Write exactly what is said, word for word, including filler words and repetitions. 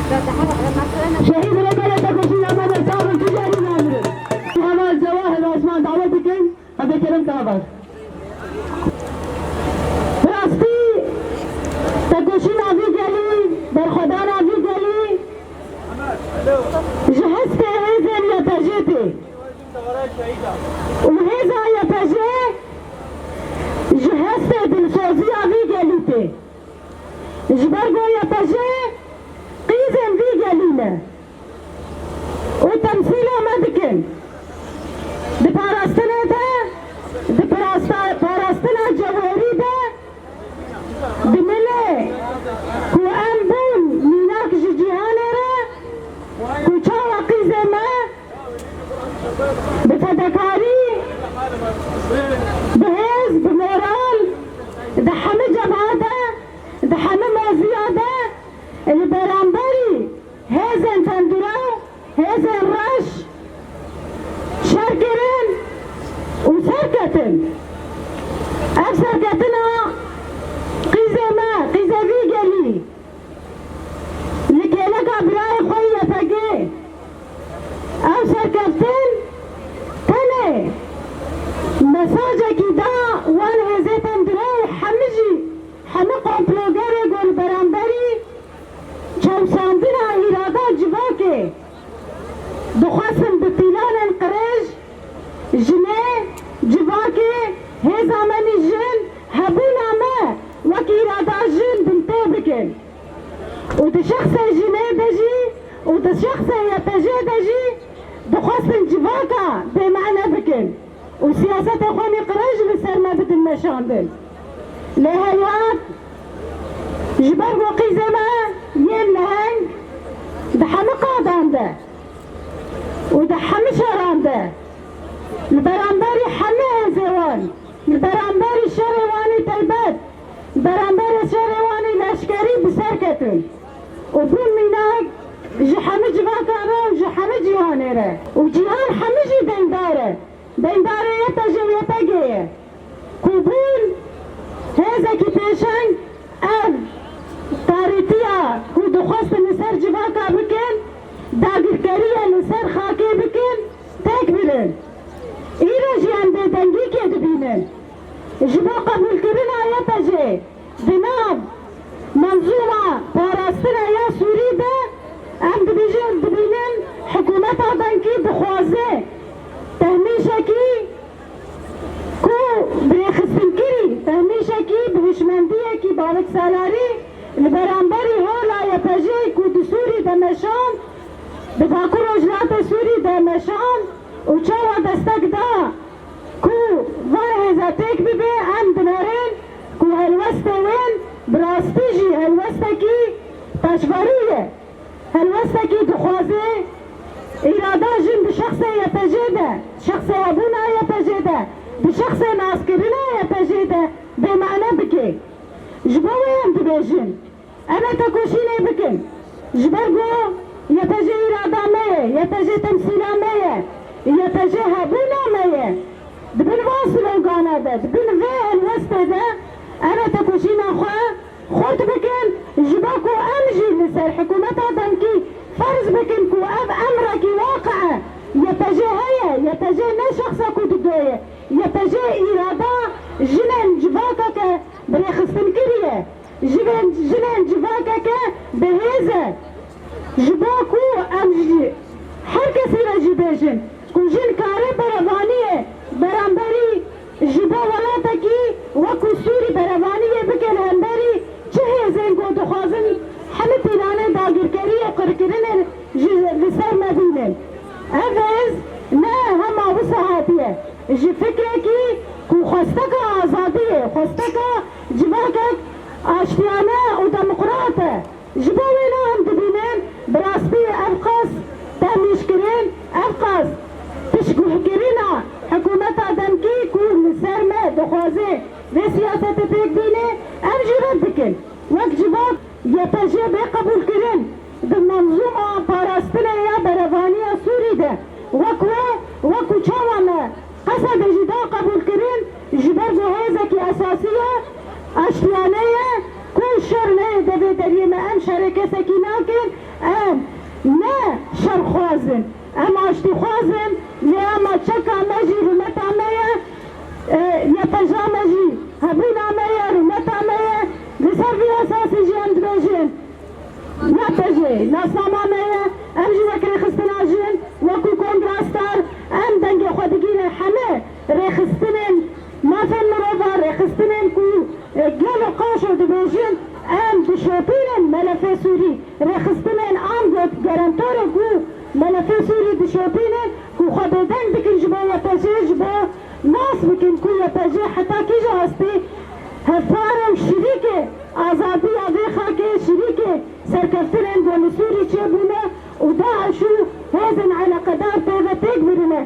Şehîd Rêberê Tekoşîna me de sağ bin, tu carî namirin. Heval Cewahir Osman davet dikin, hevdî kerem te heval. Bi rastî tekoşîna vî gelî, berxwedana vî gelî ji hestê hêzên Y P J tê. Û hêza Y P J ji hestê dilsoziya vî gelî tê. Ji ber ku Y P J qîzên vî gelî ne û temsîla me dikin. Di parastinê de, di parasta-, parastina cewherî de, di milê ku em bûn mînak ji cîhanê re, ku çawa qîzê me bi fedekarî, bi hêz, bi moral, di hemî cebha de, di hemî meziya de, li beramberî hêzên tundrew, hêzên reş şer kirin û serketin. Ev serketina qîzê me, qîzê vî gelî, li kêleka birayê xwe Y P G. Ew serkeftin tenê mesajekî da wan hêzê tundrew û hemî jî, hemî komplogerê ku li beramberî çewsandina îrada civakê dixwestin bi pîlanên qirêj jinê, civakê, hêza me nî jin, hebûna me wek îrada jin binpê bikin. Û di şexsê jinê de jî û di şexsê Y P J de jî dixwestin civaka bêmane bikin û siyasetê xwe nî qirêj li ser me bidin meşandin. Lê heyat ji ber ku qîzê me yên leheng di hemî qadan de û di hemî şeran de li beramberî hemî hêzê wan, li beramberî şerê wan ê taybet, li beramberê şerê wan ê leşkerî bi ser ketin û bûn mînak ji hemî civakan re û ji hemî cîhanê re û cîhan hemî jî deyndar e. Beyndarê Y P J û Y P G ye ku bûn hêzekî pêşeng ev tarîtiya ku dixwestin li ser civaka bikin, dagirkeriye li ser xakê bikin, têk birin. Îro jî em bêdengîkê dibînin. Ji bo qebûlkirina Y P J, di nav menzûma parastinê ya Sûrî de em dibêjin, dibînin hikûmeta dengî dixwaze tehmîşekî ku bi rêxistinkirî, tehmîşekî bi hişmendiyekî baliksalarî li beramberî rola Y P J ku di Sûrî de meşand, di Bakur Rojhilatê Sûrî de meşand û çawa destek da ku van hêza têk bibe, em dinerin ku helwestê wên bi rastî jî helwestekî paşverû ye. Helwestekî dixwaze îrada jin di şexsê Y P J de, şexsê hebûna Y P J de, di şexsê naskirina Y P J de bêmane bike. Ji bo wê em dibêjin, em ê tekoşînê bikin. Ji ber ku Y P J îrada me ye, Y P J temsîla me ye, Y P J hebûna me ye. Di bin van slogana de, di bin vê helwestê de em ê tekoşîna xwe xurt bikin, ji bo ku em jî li ser hikûmeta demkî ferz bikin ku ev emrekî waqi ye. Y P J heye, Y P J ne şexsek ku didoye. Y P J îrada jinên civakeke bi rêxistinkirî ye. Jinên, jinên civakeke bi hêz e. Ji bo ku em jî her kesî re jî bêjin ku jin kare berevaniyê beramberî ji bo welatekî wekî Sûrî berevaniyê bike li hemberî çi hêzên ku dixwazin hemî pîlanên dagirkerî û qirkirinê ji, li ser me bînin. Ev hêz ne hema wisa hatiye. Ji fikrekî ku xwesteka azadiyê, xwesteka civakek aştiyane û demokrat e. Ji bo wê ne em dibînin, bi rastî ev qas tehmîşkirin, ev qas piştguhkirina hikûmeta demkî ku li ser me dixwaze vê siyasetê pêk bîne, em jî red dikin. Wek civak Y P J bê qebûlkirin di menzûma parastinê ya berevaniya Sûrî de, wek we, wekî çawa me Qesed jî da qebûlkirin, ji ber ku hêzekî esasî ye, aştiyane ye, ku şer neyê devê deriyê me, em şerê kesekî nakin, Em ne şerxwaz in, em aştîxwaz in, lê ema çeka me jî rûmeta me ye, e, YPJ'a me jî hebûna me ye, rûmeta me ye. Li ser vî esasî jî em dibêjin, YPJ nasnama me ye, em jî wek rêxistina jin, wekû Kongra Star, em dengê xwe digîne hemê rêxistinên mafên mirovan, rêxistinên ku, e, gelo qaşo dibêjin, em dişopînin melefê Sûrî. Rêxistinên ango garantorê ku melefê Sûrî dişopînin, ku xwe bêdeng dikin ji bo YPJ, ji bo nas bikin ku YPJ heta kîja astî hevpar û şirîkê azadiya vê xakê, şirîkê serkeftinên ku li Sûrî çêbûne û DAIŞ û hêzên eleqedar pê